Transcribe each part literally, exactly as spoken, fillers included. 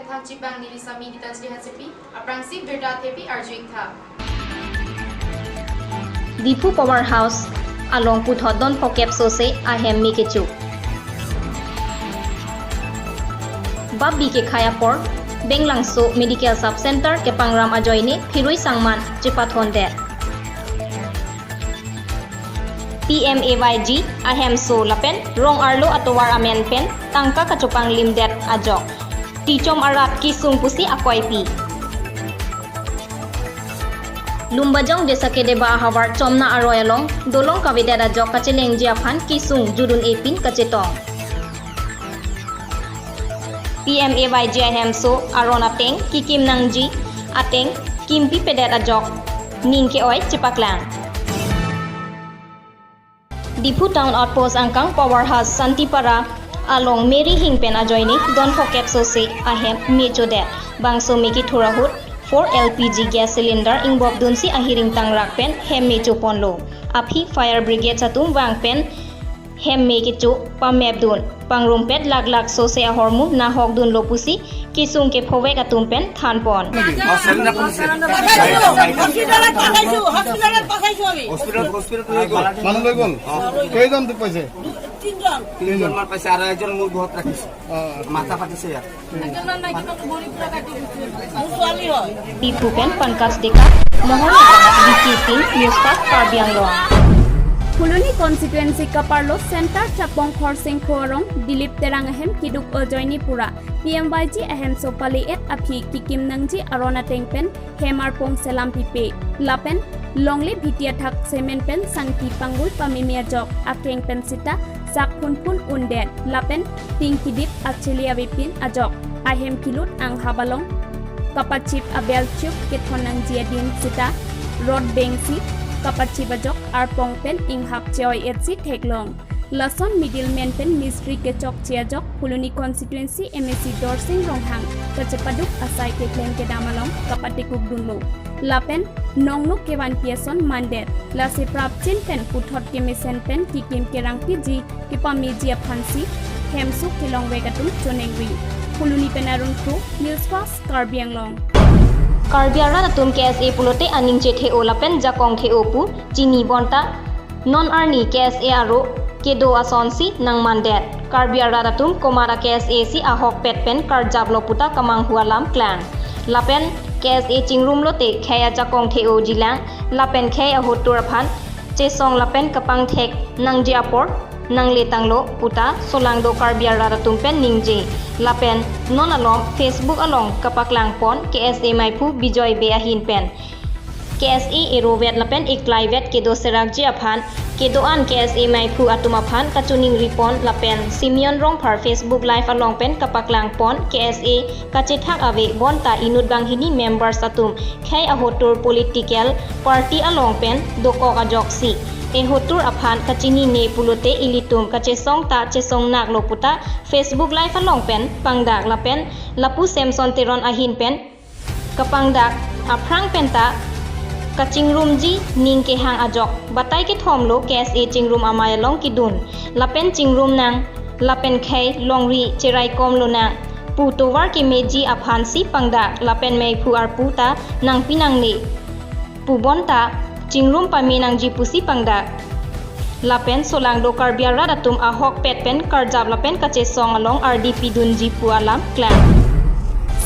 Thangchibang neli Sami Gitanjali Hansepi, aphrangsi birta thepi arju-ik tha. Diphu Power House along puthot don phokep sose ahem me kecho. Babi kekhei apor, Benglangso Medical Sub Center kepangram ajoine phirui sangman chepathondet. P M A Y G ahemso lapen rong arlo atovar amen pen tangka kachopanglimdet ajok tichom arat kesung pusi akoipi. Lumbajong Desakedeba ahavar chomna aroi along dolong kavedet ajok kachelengji aphan kesung judun-e pin kachetong. P M A Y G ahemso aron ateng kekim nangji ateng kimpipedet ajok ning ke-oi chepaklang. Diphu Town Outpost angkang Power House Santipara along Mary Hing pen ajoine don phokep sose ahem me chodet. Bangso me kethur ahut four L P G gas cylinder ingbop dunsi ahiring tangrak pen hem me choponlo. Aphi fire brigade atum vang pen hem me kecho pamepdun. Pangrumpet lakh lakh sose ahormu nahokdunlo pusi kesung kephovek atum pen thanpon. হস্পিটেলত পঠাইছো, হস্পিটেলত পঠাইছো আমি। হস্পিটেলত, হস্পিটেলত লৈ গ'ল। মানুহ লৈ গ'ল? অ। কেইজন দুখ পাইছে? তিনজন। তিনিজন মান পাইছে আৰু এজন মোৰ ঘৰত ৰাখিছে। অ। মাথা ফাটিছে ইয়াত। মোৰ ছোৱালী হয়। Pipu pen Pankaj Deka, Mohor Nagar, Vicky Singh, News Fast Karbi Anglong. Phuloni constituency kaparlo Center Chapong Khorsing Kho arong Dilip Terang ahem keduk ajoine pura P M Y G ahemso pale-et aphi kekim nangji aron ateng pen hem arpong selam pipe. Lapen longle bhitia thak cement pen sangti panggul pameme ajok akeng pen sita sak phunphun undet. Lapen ting kedip achili avepin ajok ahem kelut anghap along kapachip abel chuk kethon nangji adin sita rod bengsi kapachip ajok arpong pen inghap che-oi-etsi theklong. Lason middleman pen mistri kechokche ajok Phuloni constituency M A C Dorsing Ronghang kachepaduk asai keklem kedam along kapatekukdunlo. Lapen nongnuk kevanpi ason mandet. Lasi prapjin pen puthot kemesen pen kekim kerangpiji kepameji aphansi hemso kelongvek atum chonengri. Phuloni pen Arun Kro, News Fast Karbi Anglong. Karbi arat atum K S A pulote aning chethe-o lapen jakong the-o pu chini bonta non arni K S A aro kedo asonsi nangmandet. Karbi arat atum komat a-K S A si ahokpet pen karjaplo puta kamanghu alam klang. Lapen K S A chingrumlote khei ajakong the-o jilang lapen khei ahotur aphan chesong lapen kapangthek nangji apor nangletanglo puta solangdo Karbi arat atum pen ningje. Lapen non alom Facebook along kapaklangpon K S A maiphu Bijoy Bey ahin pen. K S A erovet lapen eklaivet kedo serakji aphan kedo-an K S A maiphu atum aphan kachoningripon lapen Simeon Rongphar Facebook Live along pen kapaklangpon K S A kachethak ave bonta inut banghini members atum khei ahotur political party along pen dokok ajoksi ehotur aphan kachinine pulote ilitum kachesong ta chesong naklo puta Facebook Live along pen pangdak lapen lapu Samson Teron ahin pen kapangdak aphrang penta kachingrumji ning kehang ajok batai kethomlo K S A chingrum amei along kedun lapen chingrum nang lapen khei longri cheraikom lonang pu tovar kemeji aphansi pangdak lapen meiphu arpu ta nangpi nangne pu bonta chingrum pame nangji pusi pangdak. Lapen solangdo Karbi arat atum ahokpet pen karjap lapen kachesong along ardi pidunji pu alam klang.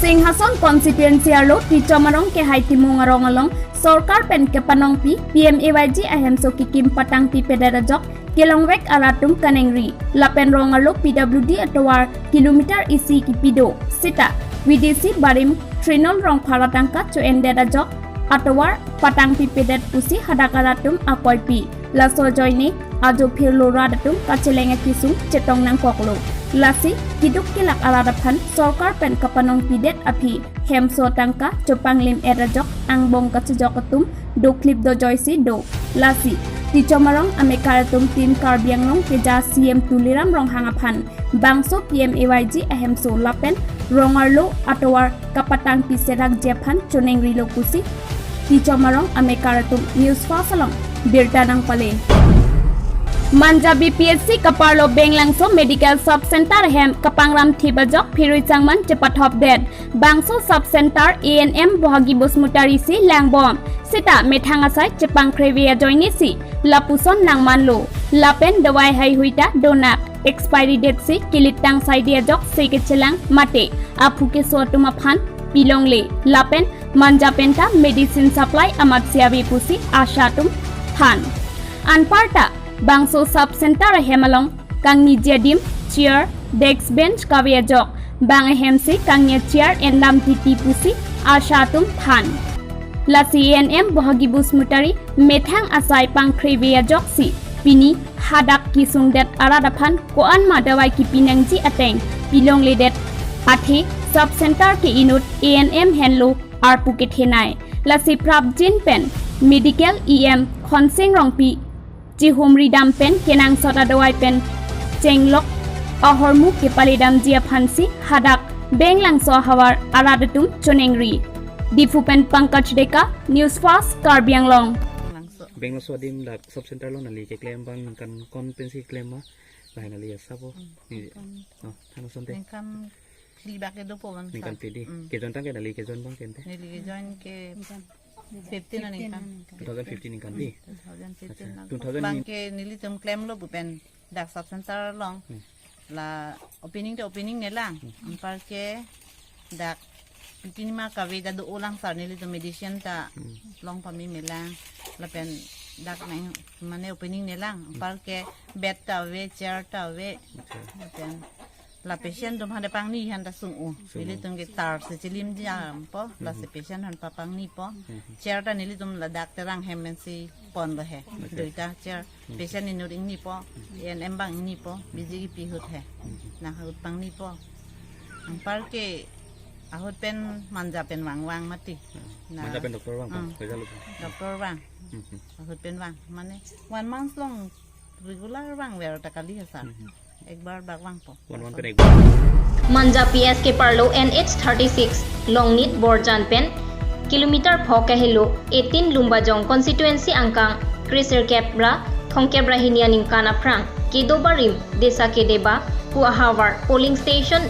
Singhason constituency arlo Tichom arong Kehai Timung arong along sorkar pen kepanongpi P M A Y G ahemso kekim patangpipedet ajok kelongvek arat atum kanengri. Lapen rong arlo P W D atovar kilometer isi kepido sita V D C barim Trinol Rongphar atangka cho-endet ajok atovar patangpipedet pusi hadak arat atum akoipi. Laso ajoine ajo phirlo rat atum kacheleng akesung chetong nangkoklo. Lasi keduk kelak arat aphan sorkar pen kapanongpidet aphi hemso atangka chopanglim-et ajok angbong kachejok atum dokhlip dojoisi do. Lasi Tichom arong amekar atum Team Karbi Anglong keja C M Tuliram Ronghang aphan bangso P M A Y G ahemso lapen rong arlo atovar kapatangpi serakji aphan choningrilo pusi Tichom arong amekar atum News Fast along birta nangpale. Manja B P S C kaparlo Benglangso Medical Sub Center ahem kapangram thip ajok phirui changman chepathopdet. Bangso Sub Center A N M Bohagi Basumatary si langbom. Seta methang asai chepangkrevi ajoine si lapuson nangmanlo. Lapen dawai haihui ta donak. Expiry date si kilittang saide ajok se kechelang mate aphu keso atum aphan pilongle. Lapen manja penta medicine supply amat si ave pusi ASHA atum than. Anparta bangso Sub Center ahem along kangni adim, chair, desk bench kave ajok. Bang ahem si kangni chair endam titi pusi ASHA atum than. Lasi A N M Bohagi Basumatary methang asai pangkrevi ajok si pini hadak kesungdet arat aphan ko-an ma dawai kipinangji ateng pilongledet. Athe Sub Center ke inut A N M henlo arpu kethenei. Lasi prapjin pen Medical E M Khonsing Rongpi chihumri dam pen kenangsot adawai pen chenglok ahormu kepale damji aphan si hadak Benglangso ahavar arat atum choningri. Diphu pen Pankaj Deka, News Fast, Karbi Anglong. Langso. Benglangso adim dak Sub Center along neli keklem abang ningkan ko-an pensi klem ma? Lahai neli asap o. Hmm, Ni, ningkan oh, than asonte. Ningkan phli bak kedo po bang. Ningkan sa. Phli di. Hmm. Kejoin tang ke neli kejoin abang ke ante? Neli kejoin ke fifteen aningkan. Two thousand fifteen aningkan di. Two thousand fifteen Acha, lang. Two thousand abang ke nelitum klemlo pu pen dak Sub Center along. Hmm. La opening ta opening nelang. Hmm. Anpar ke dak pipinima kave ta do-olang sar, nelitum medicine ta Hmm. long pame melang. Lapen dak nang mane opening nelang. Hmm. Anpar ke bed ta ave, chair ta ave. Acha. Lapen la patient atum aphan ta pangni aphan ta sung-o. Sung-o. Nelitum ke tar si chilim jam po, la si Mhm. patient aphan papangni po. Mhm. Chair ta nelitum ladak Terang hem pensi ponlo he. Okay. Duita chair. Mhm. Patient inut ingni po, A N M abang ingni po, B J K P ahut he. Mhm. Nang ahut pangni po. Anpar ke ahut pen manja pen vangvang mati. Hmm. Na Manja pen doctor vang, Hmm. hoja lo. Doctor vang. Mhm. Ahut pen vang. Mane one month along regular vangver ta kali ha sar. Mhm. Ekbar bak vangpo. One month pen ekbar. Manja P S kaparlo N H thirty-six, Longnit Borjan pen kilometer pho kahelo eighteen, Lumbajong constituency angkang kresirkep ra thomkep ra hini aningkan aphrang kedo barim Desa Kedeba pu ahavar polling station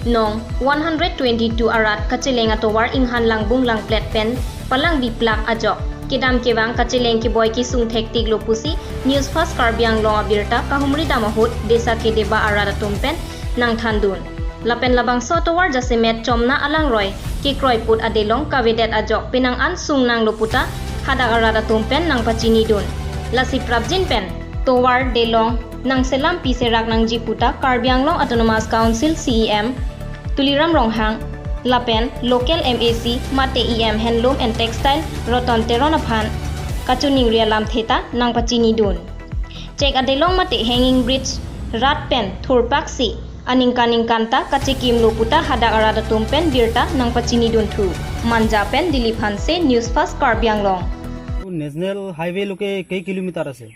nong one hundred twenty-two arat kacheleng atovar inghan langbung langplet pen palang diplak ajok kedam kevang kacheleng keboi kesung thektiklo pusi News Fast Karbi Anglong abirta kahumri dam ahut Desa Kedeba arat atum pen nangthandun. Lapen labangso atovar jasemet chomna alangroi kekroi put adelong kavedet ajok penang an sung nanglo puta hadak arat atum pen nangpachinidun. Lasi prapjin pen tovar delong nangselam pi serak nangji puta Karbi Anglong Autonomous Council C E M Tuliram Ronghang lapen local M A C mate E M Handloom and Textile Roton Teron aphan kachiningri alamthe ta nangpachinidun. Chek adelong mate hanging bridge rat pen thurpaksi aningkan ningkan ta kachekimlo puta hadak arat atum pen birta nangpachinidun thu. Manja pen Dilip Hanse, News Fast Karbi Anglong. National highway লৈকে কেই কিলোমিটাৰ আছে?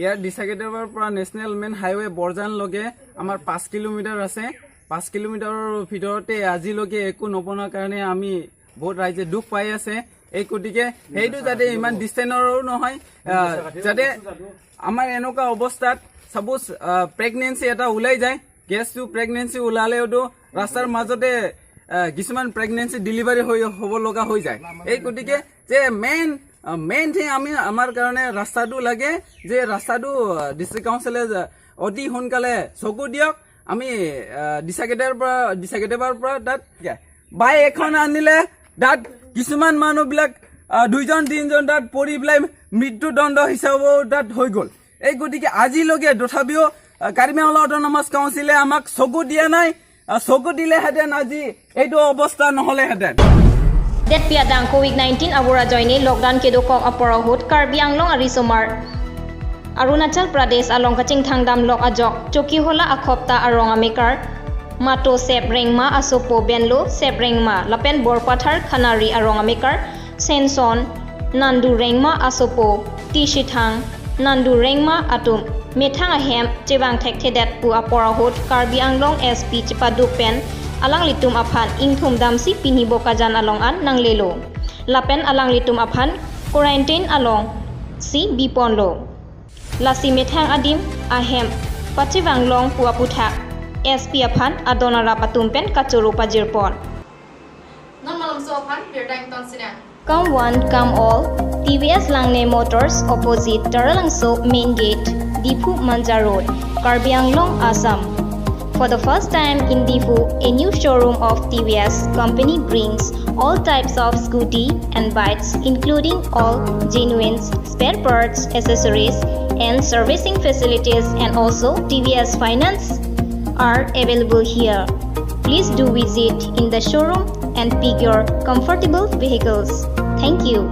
ইয়াৰ দিছাকেদাৰৰ পৰা national main highway বৰজানলৈকে আমাৰ পাঁচ কিলোমিটাৰ আছে। পাঁচ কিলোমিটাৰৰ ভিতৰতে আজিলৈকে একো নবনাৰ কাৰণে আমি বহুত ৰাইজে দুখ পাই আছে। এই গতিকে সেইটো যাতে ইমান ডিষ্টেঞ্চৰো নহয়, আহ, যাতে আমাৰ এনেকুৱা অৱস্থাত চাপ'জ প্ৰেগনেঞ্চি এটা ওলাই যায়, গেছটো প্ৰেগনেঞ্চি ওলালেওতো ৰাস্তাৰ মাজতে, আহ, কিছুমান প্ৰেগনেঞ্চি ডেলিভাৰী হৈ হ'ব লগা হৈ যায়। এই গতিকে যে মেইন, আহ, মেইন থিং আমি, আমাৰ কাৰণে ৰাস্তাটো লাগে, যে ৰাস্তাটো, আহ, ডিষ্ট্ৰিক্ট কাউন্সিলে যে অতি সোনকালে চকু দিয়ক। আমি, আহ, দিছাকেদাৰৰ পৰা, দিছাকেদাৰৰ পৰা তাত বাইক এখন আনিলে তাত কিছুমান মানুহবিলাক, আহ, দুইজন তিনিজন তাত পৰি পেলাই মৃত্যুদণ্ড হিচাপেও তাত হৈ গ'ল। এই গতিকে আজিলৈকে তথাপিও, আহ, কাৰ্বি আংলং অট'নমাছ কাউন্সিলে আমাক চকু দিয়া নাই। আহ, চকু দিলেহেঁতেন আজি এইটো অৱস্থা নহ'লেহেঁতেন। Detpi adang Covid nineteen abura ajoine lockdown kedokok apor ahut Karbi Anglong arisomar Arunachal Pradesh along kachingthang damlok ajok Chokihola akhopta arong amekar Mato Sep Rengma asopo Benlo Sep Rengma lapen Borpathar Khanari arong amekar Senson Nandu Rengma asopo T Shithang Nandu Rengma atum methang ahem chevang thekthedet pu apor ahut Karbi Anglong S P chepaduk pen alanglitum aphan ingthum damsi pini Bokajan along an nanglelo. Lapen alanglitum aphan quarantine along si biponlo. Lasi methang adim ahem pachevang long pu aputhak S P aphan adon arap atum pen kachoro pajirpon. Non malomso aphan birta ingtonsinang. Come one, come all. T V S Langne Motors, opposite Taralangso Main Gate, Diphu Manja Road, Karbi Anglong, Assam. For the first time in Diphu, a new showroom of T V S company brings all types of scooty and bikes, including all genuine spare parts, accessories, and servicing facilities, and also T V S finance are available here. Please do visit in the showroom and pick your comfortable vehicles. Thank you.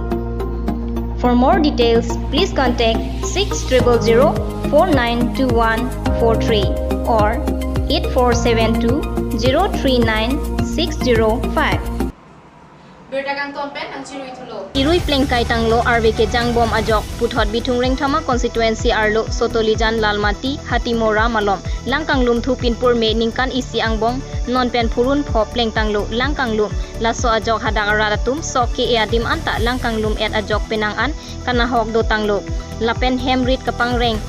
For more details, please contact six triple zero four nine two one four three or eight four seven two zero three nine six zero five. Birta kangton pen nangchirui thulo. Irui plengkai tanglo arve kejangbom ajok, puthot Bithung Rengthama constituency arlo Sotolijan Lalmati Hatimora malom. Lang kanglum thu pinpur me ningkan isi angbong non pen phurun pho pleng tanglo lang kanglum. Laso ajok hadak arat atum sok ke-e adim anta lang kanglum et ajok penang an kanahok do tanglo. Lapen hem rit kapangreng,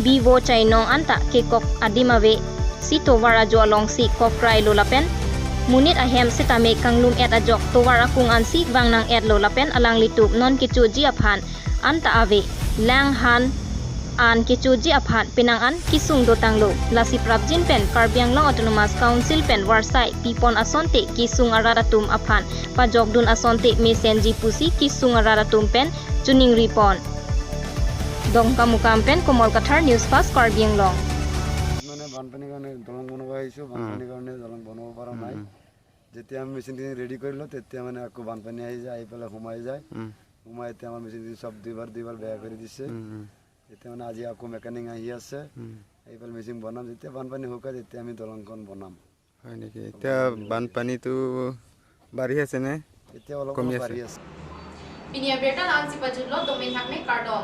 bi vo chainong anta kekok adim ave. Si tovar ajo alongsi kok krailo lapen monit ahem sitame kanglum et ajok tovar akung ansi vang nang-etlo lapen alanglitum non kechoji aphan anta ave. Lang han an kechoji aphan penang an kesung do tanglo. Lasi prapjin pen Karbi Anglong Autonomous Council pen varsai pipon asonte kesung arat atum aphan pajokdun asonte mesenji pusi kesung arat atum pen choningripon. Dongkamukam pen Komol Kathar, News Fast Karbi Anglong. মানে বানপানীৰ কাৰণে দলং বনাব আহিছোঁ। বানপানীৰ কাৰণে দলং বনাব পৰা নাই। উম। যেতিয়া আমি মেচিনখিনি ৰেডি কৰিলোঁ, তেতিয়া মানে আকৌ বানপানী আহি যায়, আহি পেলাই সোমাই যায়। উম। সোমাই এতিয়া আমাৰ মেচিনখিনি চব দুইবাৰ দুইবাৰ বেয়া কৰি দিছে। উম, উম। এতিয়া মানে আজি আকৌ মেকানিক আহি আছে। উম। আহি পেলাই মেচিন বনাম। যেতিয়া বানপানী শুকায়, তেতিয়া আমি দলংখন বনাম। হয় নেকি? এতিয়া বানপানীটো বাঢ়ি আছে নে? এতিয়া অলপ কমি অলপ আছে? বাঢ়ি আছে। Pini abirta la-ansi pajutlo, domin hakme kardom.